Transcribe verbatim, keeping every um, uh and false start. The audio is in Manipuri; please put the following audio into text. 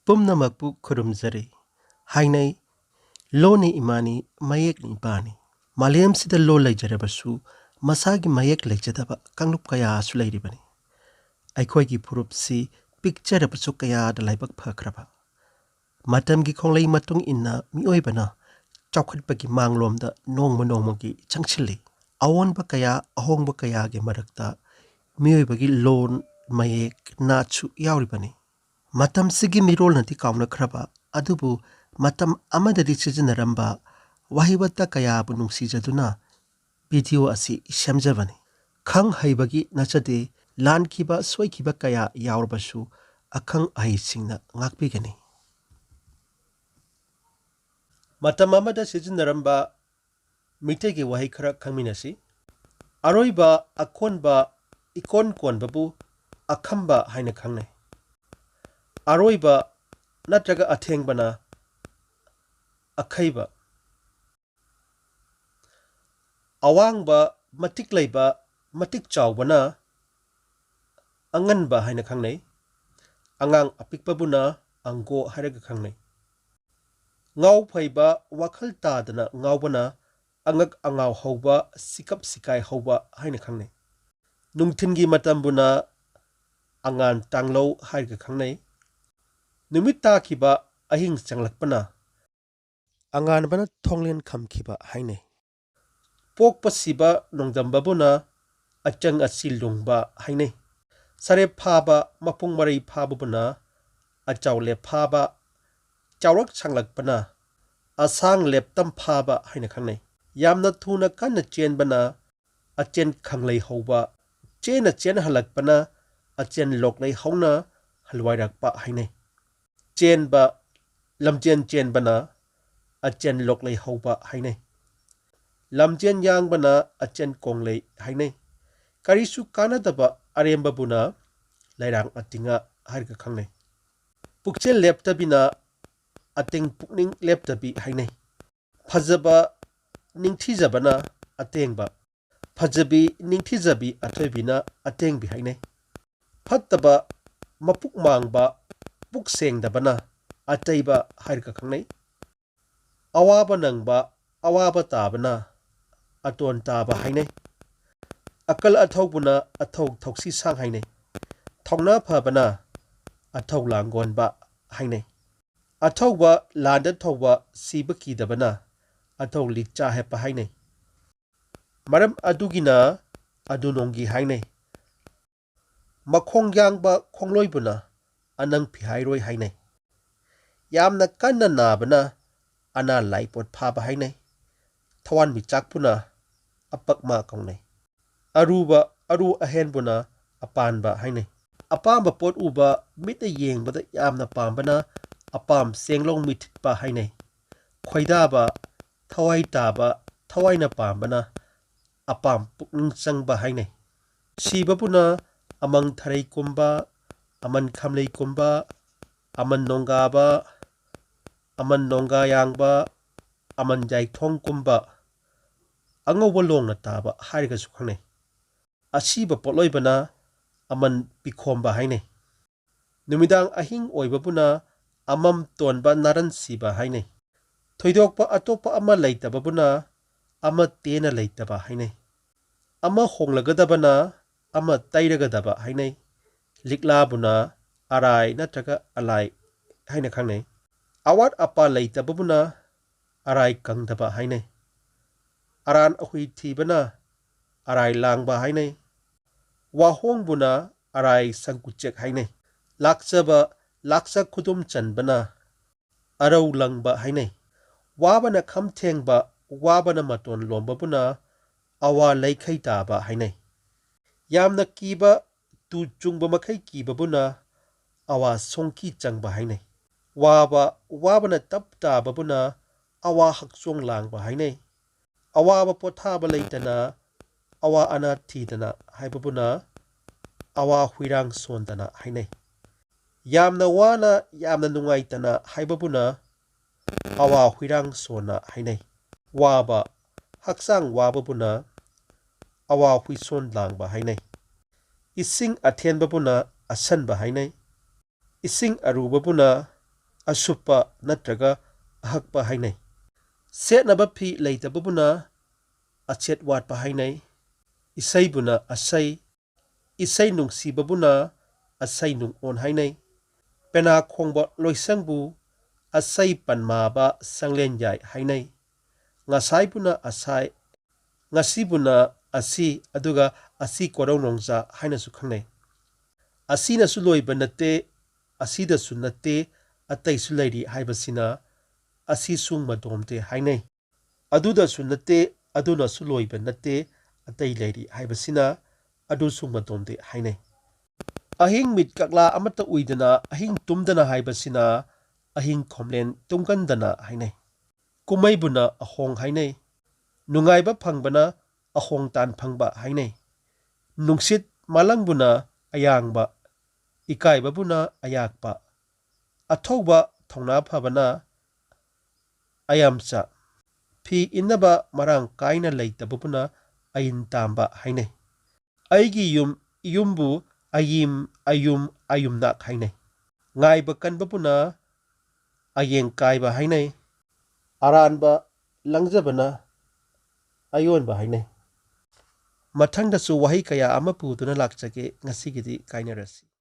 ꯄꯨꯝꯅꯃꯛꯄꯨ ꯈꯨꯔꯨꯝꯖꯔꯤ꯫ ꯍꯥꯏꯅꯩ, ꯂꯣꯟꯅꯤ ꯏꯃꯥꯅꯤ, ꯃꯌꯦꯛꯅꯤ ꯏꯄꯥꯅꯤ꯫ ꯃꯥꯂꯦꯝꯁꯤꯗ ꯂꯣꯟ ꯂꯩꯖꯔꯕꯁꯨ ꯃꯁꯥꯒꯤ ꯃꯌꯦꯛ ꯂꯩꯖꯗꯕ ꯀꯥꯡꯂꯨꯞ ꯀꯌꯥꯁꯨ ꯂꯩꯔꯤꯕꯅꯤ꯫ ꯑꯩꯈꯣꯏꯒꯤ ꯐꯨꯔꯨꯞꯁꯤ ꯄꯤꯛꯆꯔꯕꯁꯨ ꯀꯌꯥꯗ ꯂꯥꯏꯕꯛ ꯐꯈ꯭ꯔꯕ꯫ ꯃꯇꯝꯒꯤ ꯈꯣꯡꯂꯩ ꯃꯇꯨꯡ ꯏꯟꯅ ꯃꯤꯑꯣꯏꯕꯅ ꯆꯥꯎꯈꯠꯄꯒꯤ ꯃꯥꯡꯂꯣꯝꯗ ꯅꯣꯡꯃ ꯅꯣꯡꯃꯒꯤ ꯆꯪꯁꯤꯜꯂꯤ꯫ ꯑꯑꯣꯟꯕ ꯀꯌꯥ, ꯑꯍꯣꯡꯕ ꯀꯌꯥꯒꯤ ꯃꯔꯛꯇ ꯃꯤꯑꯣꯏꯕꯒꯤ ꯂꯣꯟ, ꯃꯌꯦꯛ, ꯅꯥꯠꯁꯨ ꯌꯥꯎꯔꯤꯕꯅꯤ꯫ ꯃꯇꯝꯁꯤꯒꯤ ꯃꯤꯔꯣꯜꯅꯗꯤ ꯀꯥꯎꯅꯈ꯭ꯔꯕ, ꯑꯗꯨꯕꯨ ꯃꯇꯝ ꯑꯃꯗꯗꯤ ꯁꯤꯖꯤꯟꯅꯔꯝꯕ ꯋꯥꯍꯩ ꯋꯥꯇꯥ ꯀꯌꯥꯕꯨ ꯅꯨꯡꯁꯤꯖꯗꯨꯅ ꯚꯤꯗꯤꯑꯣ ꯑꯁꯤ ꯁꯦꯝꯖꯕꯅꯤ꯫ ꯈꯪ ꯍꯩꯕꯒꯤ ꯅꯠꯆꯗꯦ, ꯂꯥꯟꯈꯤꯕ, ꯁꯣꯏꯈꯤꯕ ꯀꯌꯥ ꯌꯥꯎꯔꯕꯁꯨ ꯑꯈꯪ ꯑꯍꯩꯁꯤꯡꯅ ꯉꯥꯛꯄꯤꯒꯅꯤ꯫ ꯃꯇꯝ ꯑꯃꯗ ꯁꯤꯖꯤꯟꯅꯔꯝꯕ ꯃꯤꯇꯩꯒꯤ ꯋꯥꯍꯩ ꯈꯔ ꯈꯪꯃꯤꯟꯅꯁꯤ꯫ ꯑꯔꯣꯏꯕ, ꯑꯀꯣꯟꯕ, ꯏꯀꯣꯟ ꯀꯣꯟꯕꯕꯨ ꯑꯈꯝꯕ ꯍꯥꯏꯅ ꯈꯪꯅꯩ꯫ ꯑꯔꯣꯏꯕ ꯅꯠꯇ꯭ꯔꯒ ꯑꯊꯦꯡꯕꯅ ꯑꯈꯩꯕ꯫ ꯑꯋꯥꯡꯕ, ꯃꯇꯤꯛ ꯂꯩꯕ, ꯃꯇꯤꯛ ꯆꯥꯎꯕꯅ ꯑꯉꯟꯕ ꯍꯥꯏꯅ ꯈꯪꯅꯩ꯫ ꯑꯉꯥꯡ ꯑꯄꯤꯛꯄꯕꯨꯅ ꯑꯪꯒꯣ ꯍꯥꯏꯔꯒ ꯈꯪꯅꯩ꯫ ꯉꯥꯎ ꯐꯩꯕ, ꯋꯥꯈꯜ ꯇꯥꯗꯅ ꯉꯥꯎꯕꯅ ꯑꯉꯛ ꯑꯉꯥꯎ ꯍꯧꯕ, ꯁꯤꯀꯞ ꯁꯤꯀꯥꯏ ꯍꯧꯕ ꯍꯥꯏꯅ ꯈꯪꯅꯩ꯫ ꯅꯨꯡꯊꯤꯟꯒꯤ ꯃꯇꯝꯕꯨꯅ ꯑꯉꯥꯟ ꯇꯥꯡꯂꯧ ꯍꯥꯏꯔꯒ ꯈꯪꯅꯩ꯫ ꯅꯨꯃꯤꯠ ꯇꯥꯈꯤꯕ, ꯑꯍꯤꯡ ꯆꯪꯂꯛꯄꯅ ꯑꯉꯥꯟꯕꯅ ꯊꯣꯡꯂꯦꯟ ꯈꯝꯈꯤꯕ ꯍꯥꯏꯅꯩ꯫ ꯄꯣꯛꯄ ꯁꯤꯕ ꯅꯣꯡꯗꯝꯕꯕꯨꯅ ꯑꯆꯪ ꯑꯁꯤ ꯂꯨꯡꯕ ꯍꯥꯏꯅꯩ꯫ ꯁꯔꯦꯞ ꯐꯥꯕ, ꯃꯄꯨꯡ ꯃꯔꯩ ꯐꯥꯕꯕꯨꯅ ꯑꯆꯥꯎ ꯂꯦꯞ ꯐꯥꯕ, ꯆꯥꯎꯔꯛ ꯁꯥꯡꯂꯛꯄꯅ ꯑꯁꯥꯡ ꯂꯦꯞꯇꯝ ꯐꯥꯕ ꯍꯥꯏꯅ ꯈꯪꯅꯩ꯫ ꯌꯥꯝꯅ ꯊꯨꯅ ꯀꯟꯅ ꯆꯦꯟꯕꯅ ꯑꯆꯦꯟ ꯈꯪꯂꯩ ꯍꯧꯕ, ꯆꯦꯟꯅ ꯆꯦꯟꯍꯜꯂꯛꯄꯅ ꯑꯆꯦꯟ ꯂꯣꯛꯂꯩ ꯍꯧꯅ ꯍꯜꯋꯥꯏꯔꯛꯄ ꯍꯥꯏꯅꯩ꯫ ꯆꯦꯟꯕ, ꯂꯝꯖꯦꯟ ꯆꯦꯟꯕꯅ ꯑꯆꯦꯟ ꯂꯣꯛꯂꯩ ꯍꯧꯕ ꯍꯥꯏꯅꯩ꯫ ꯂꯝꯖꯦꯟ ꯌꯥꯡꯕꯅ ꯑꯆꯦꯟ ꯀꯣꯡꯂꯩ ꯍꯥꯏꯅꯩ꯫ ꯀꯔꯤꯁꯨ ꯀꯥꯟꯅꯗꯕ ꯑꯔꯦꯝꯕꯕꯨꯅ ꯂꯩꯔꯥꯡ ꯑꯇꯤꯡꯉ ꯍꯥꯏꯔꯒ ꯈꯪꯅꯩ꯫ ꯄꯨꯛꯆꯦꯜ ꯂꯦꯞꯇꯕꯤꯅ ꯑꯇꯤꯡ ꯄꯨꯛꯅꯤꯡ ꯂꯦꯞꯇꯕꯤ ꯍꯥꯏꯅꯩ꯫ ꯐꯖꯕ ꯅꯤꯡꯊꯤꯖꯕꯅ ꯑꯇꯦꯡꯕ, ꯐꯖꯕꯤ ꯅꯤꯡꯊꯤꯖꯕꯤ ꯑꯊꯣꯏꯕꯤꯅ ꯑꯇꯦꯡꯕꯤ ꯍꯥꯏꯅꯩ꯫ ꯐꯠꯇꯕ ꯃꯄꯨꯛ ꯃꯥꯡꯕ ꯄꯨꯛ ꯁꯦꯡꯗꯕꯅ ꯑꯇꯩꯕ ꯍꯥꯏꯔꯒ ꯈꯪꯅꯩ꯫ ꯑꯋꯥꯕ ꯅꯪꯕ, ꯑꯋꯥꯕ ꯇꯥꯕꯅ ꯑꯇꯣꯟ ꯇꯥꯕ ꯍꯥꯏꯅꯩ꯫ ꯑꯀꯜ ꯑꯊꯧꯕꯅ ꯑꯊꯧ ꯊꯧꯁꯤ ꯁꯥꯡ ꯍꯥꯏꯅꯩ꯫ ꯊꯧꯅꯥ ꯐꯕꯅ ꯑꯊꯧ ꯂꯥꯡꯒꯣꯟꯕ ꯍꯥꯏꯅꯩ꯫ ꯑꯊꯧꯕ ꯂꯥꯟꯗ ꯊꯧꯕ ꯁꯤꯕ ꯀꯤꯗꯕꯅ ꯑꯊꯧ ꯂꯤꯛꯆꯥ ꯍꯦꯞꯄ ꯍꯥꯏꯅꯩ꯫ ꯃꯔꯝ ꯑꯗꯨꯒꯤꯅ ꯑꯗꯨ ꯅꯣꯡꯒꯤ ꯍꯥꯏꯅꯩ꯫ ꯃꯈꯣꯡ ꯌꯥꯡꯕ ꯈꯣꯡꯂꯣꯏꯕꯅ ꯑꯅꯪ ꯐꯤꯍꯥꯏꯔꯣꯏ ꯍꯥꯏꯅꯩ꯫ ꯌꯥꯝꯅ ꯀꯟꯅ ꯅꯥꯕꯅ ꯑꯅꯥ ꯂꯥꯏꯄꯣꯠ ꯐꯥꯕ ꯍꯥꯏꯅꯩ꯫ ꯊꯋꯥꯟꯃꯤꯆꯥꯛꯄꯨꯅ ꯑꯄꯛꯃ ꯀꯧꯅꯩ꯫ ꯑꯔꯨꯕ ꯑꯔꯨ ꯑꯍꯦꯟꯕꯨꯅ ꯑꯄꯥꯟꯕ ꯍꯥꯏꯅꯩ꯫ ꯑꯄꯥꯝꯕ ꯄꯣꯠ ꯎꯕ, ꯃꯤꯠꯅ ꯌꯦꯡꯕꯗ ꯌꯥꯝꯅ ꯄꯥꯝꯕꯅ ꯑꯄꯥꯝ ꯆꯦꯡꯂꯧ ꯃꯤꯊꯤꯠꯄ ꯍꯥꯏꯅꯩ꯫ ꯈꯣꯏꯗꯥꯕ, ꯊꯋꯥꯏ ꯇꯥꯕ, ꯊꯋꯥꯏꯅ ꯄꯥꯝꯕꯅ ꯑꯄꯥꯝ ꯄꯨꯛꯅꯤꯡ ꯆꯪꯕ ꯍꯥꯏꯅꯩ꯫ ꯁꯤꯕꯕꯨꯅ ꯑꯃꯪ ꯊꯔꯩ ꯀꯨꯝꯕ, ꯑꯃꯟ ꯈꯝꯂꯩ ꯀꯨꯝꯕ, ꯑꯃꯟ ꯅꯣꯡꯒꯥꯕ, ꯑꯃꯟ ꯅꯣꯡꯒꯥ ꯌꯥꯡꯕ, ꯑꯃꯟ ꯌꯥꯏꯊꯣꯡ ꯀꯨꯝꯕ, ꯑꯉꯧꯕ ꯂꯣꯡꯅ ꯇꯥꯕ ꯍꯥꯏꯔꯒꯁꯨ ꯈꯪꯅꯩ꯫ ꯑꯁꯤꯕ ꯄꯣꯠꯂꯣꯏꯕꯅ ꯑꯃꯟ ꯄꯤꯈꯣꯝꯕ ꯍꯥꯏꯅꯩ꯫ ꯅꯨꯃꯤꯗꯥꯡ ꯑꯍꯤꯡ ꯑꯣꯏꯕꯕꯨꯅ ꯑꯃꯝ ꯇꯣꯟꯕ ꯅꯥꯔꯟ ꯁꯤꯕ ꯍꯥꯏꯅꯩ꯫ ꯊꯣꯏꯗꯣꯛꯄ ꯑꯇꯣꯞꯄ ꯑꯃ ꯂꯩꯇꯕꯕꯨꯅ ꯑꯃ ꯇꯦꯅ ꯂꯩꯇꯕ ꯍꯥꯏꯅꯩ꯫ ꯑꯃ ꯍꯣꯡꯂꯒꯗꯕꯅ ꯑꯃ ꯇꯩꯔꯒꯗꯕ ꯍꯥꯏꯅꯩ꯫ ꯂꯤꯛꯂꯥꯕꯨꯅ ꯑꯔꯥꯏ ꯅꯠꯇ꯭ꯔꯒ ꯑꯂꯥꯏ ꯍꯥꯏꯅ ꯈꯪꯅꯩ꯫ ꯑꯋꯥꯠ ꯑꯄꯥ ꯂꯩꯇꯕꯕꯨꯅ ꯑꯔꯥꯏ ꯀꯪꯗꯕ ꯍꯥꯏꯅꯩ꯫ ꯑꯔꯥꯟ ꯑꯍꯨꯏ ꯊꯤꯕꯅ ꯑꯔꯥꯏ ꯂꯥꯡꯕ ꯍꯥꯏꯅꯩ꯫ ꯋꯥꯍꯣꯡꯕꯨꯅ ꯑꯔꯥꯏ ꯁꯪꯀꯨꯆꯦꯛ ꯍꯥꯏꯅꯩ꯫ ꯂꯥꯛꯆꯕ ꯂꯥꯛꯆ ꯈꯨꯗꯨꯝ ꯆꯟꯕꯅ ꯑꯔꯧ ꯂꯪꯕ ꯍꯥꯏꯅꯩ꯫ ꯋꯥꯕꯅ ꯈꯝ ꯊꯦꯡꯕ, ꯋꯥꯕꯅ ꯃꯇꯣꯟ ꯂꯣꯝꯕꯕꯨꯅ ꯑꯋꯥ ꯂꯩꯈꯩ ꯇꯥꯕ ꯍꯥꯏꯅꯩ꯫ ꯌꯥꯝꯅ ꯀꯤꯕ, ꯇꯨ ꯆꯨꯡꯕ ꯃꯈꯩ ꯀꯤꯕꯕꯨꯅ ꯑꯋꯥ ꯁꯣꯡꯀꯤ ꯆꯪꯕ ꯍꯥꯏꯅꯩ꯫ ꯋꯥꯕ, ꯋꯥꯕꯅ ꯇꯞ ꯇꯥꯕꯕꯨꯅ ꯑꯋꯥ ꯍꯛꯆꯣꯡ ꯂꯥꯡꯕ ꯍꯥꯏꯅꯩ꯫ ꯑꯋꯥꯕ ꯄꯣꯊꯥꯕ ꯂꯩꯇꯅ ꯑꯋꯥ ꯑꯅꯥ ꯊꯤꯗꯅ ꯍꯥꯏꯕꯕꯨꯅ ꯑꯋꯥ ꯍꯨꯏꯔꯥꯡ ꯁꯣꯟꯗꯅ ꯍꯥꯏꯅꯩ꯫ ꯌꯥꯝꯅ ꯋꯥꯅ ꯌꯥꯝꯅ ꯅꯨꯡꯉꯥꯏꯇꯅ ꯍꯥꯏꯕꯕꯨꯅ ꯑꯋꯥ ꯍꯨꯏꯔꯥꯡ ꯁꯣꯟꯅ ꯍꯥꯏꯅꯩ꯫ ꯋꯥꯕ, ꯍꯛꯆꯥꯡ ꯋꯥꯕꯕꯨꯅ ꯑꯋꯥ ꯍꯨꯏꯁꯣꯟ ꯂꯥꯡꯕ ꯍꯥꯏꯅꯩ꯫ ꯏꯁꯤꯡ ꯑꯊꯦꯟꯕꯕꯨꯅ ꯑꯁꯟꯕ ꯍꯥꯏꯅꯩ꯫ ꯏꯁꯤꯡ ꯑꯔꯨꯕꯕꯨꯅ ꯑꯁꯨꯞꯄ ꯅꯠꯇ꯭ꯔꯒ ꯑꯍꯛꯄ ꯍꯥꯏꯅꯩ꯫ ꯁꯦꯠꯅꯕ ꯐꯤ ꯂꯩꯇꯕꯕꯨꯅ ꯑꯁꯦꯠ ꯋꯥꯠꯄ ꯍꯥꯏꯅꯩ꯫ ꯏꯁꯩꯕꯨꯅ ꯑꯁꯩ, ꯏꯁꯩ ꯅꯨꯡꯁꯤꯕꯕꯨꯅ ꯑꯁꯩ ꯅꯨꯡꯑꯣꯟ ꯍꯥꯏꯅꯩ꯫ ꯄꯦꯅꯥ ꯈꯣꯡꯕ ꯂꯣꯏꯁꯪꯕꯨ ꯑꯁꯩ ꯄꯟꯃꯥꯕ ꯁꯪꯂꯦꯟ ꯌꯥꯏ ꯍꯥꯏꯅꯩ꯫ ꯉꯁꯥꯏꯕꯨꯅ ꯑꯁꯥꯏ, ꯉꯁꯤꯕꯨꯅ ꯑꯁꯤ, ꯑꯗꯨꯒ ꯑꯁꯤ ꯀꯣꯔꯧ ꯅꯣꯡꯖꯥ ꯍꯥꯏꯅꯁꯨ ꯈꯪꯅꯩ꯫ ꯑꯁꯤꯅꯁꯨ ꯂꯣꯏꯕ ꯅꯠꯇꯦ, ꯑꯁꯤꯗꯁꯨ ꯅꯠꯇꯦ, ꯑꯇꯩꯁꯨ ꯂꯩꯔꯤ ꯍꯥꯏꯕꯁꯤꯅ ꯑꯁꯤ ꯁꯨꯡ ꯃꯗꯣꯝꯗꯦ ꯍꯥꯏꯅꯩ꯫ ꯑꯗꯨꯗꯁꯨ ꯅꯠꯇꯦ, ꯑꯗꯨꯅꯁꯨ ꯂꯣꯏꯕ ꯅꯠꯇꯦ, ꯑꯇꯩ ꯂꯩꯔꯤ ꯍꯥꯏꯕꯁꯤꯅ ꯑꯗꯨ ꯁꯨꯡ ꯃꯗꯣꯝꯗꯦ ꯍꯥꯏꯅꯩ꯫ ꯑꯍꯤꯡ ꯃꯤꯠ ꯀꯛꯂꯥ ꯑꯃꯠꯇ ꯎꯏꯗꯅ ꯑꯍꯤꯡ ꯇꯨꯝꯗꯅ ꯍꯥꯏꯕꯁꯤꯅ ꯑꯍꯤꯡ ꯈꯣꯝꯂꯦꯟ ꯇꯨꯝꯒꯟꯗꯅ ꯍꯥꯏꯅꯩ꯫ ꯀꯨꯝꯃꯩꯕꯨꯅ ꯑꯍꯣꯡ ꯍꯥꯏꯅꯩ꯫ ꯅꯨꯡꯉꯥꯏꯕ ꯐꯪꯕꯅ ꯑꯍꯣꯡ ꯇꯥꯟ ꯐꯪꯕ ꯍꯥꯏꯅꯩ꯫ ꯅꯨꯡꯁꯤꯠ ꯃꯥꯂꯪꯕꯨꯅ ꯑꯌꯥꯡꯕ, ꯏꯀꯥꯏꯕꯕꯨꯅ ꯑꯌꯥꯛꯄ, ꯑꯊꯧꯕ ꯊꯧꯅꯥ ꯐꯕꯅ ꯑꯌꯥꯝꯆ, ꯐꯤ ꯏꯟꯅꯕ ꯃꯔꯥꯡ ꯀꯥꯏꯅ ꯂꯩꯇꯕꯕꯨꯅ ꯑꯏꯟ ꯇꯥꯝꯕ ꯍꯥꯏꯅꯩ꯫ ꯑꯩꯒꯤ ꯌꯨꯝ, ꯌꯨꯝꯕꯨ ꯑꯌꯤꯝ, ꯑꯌꯨꯝ, ꯑꯌꯨꯝꯅꯥꯛ ꯍꯥꯏꯅꯩ꯫ ꯉꯥꯏꯕ ꯀꯟꯕꯕꯨꯅ ꯑꯌꯦꯡ ꯀꯥꯏꯕ ꯍꯥꯏꯅꯩ꯫ ꯑꯔꯥꯟꯕ ꯂꯪꯖꯕꯅ ꯑꯌꯣꯟꯕ ꯍꯥꯏꯅꯩ꯫ ꯃꯊꯪꯗꯁꯨ ꯋꯥꯍꯩ ꯀꯌꯥ ꯑꯃ ꯄꯨꯗꯨꯅ ꯂꯥꯛꯆꯒꯦ꯫ ꯉꯁꯤꯒꯤꯗꯤ ꯀꯥꯏꯅꯔꯁꯤ꯫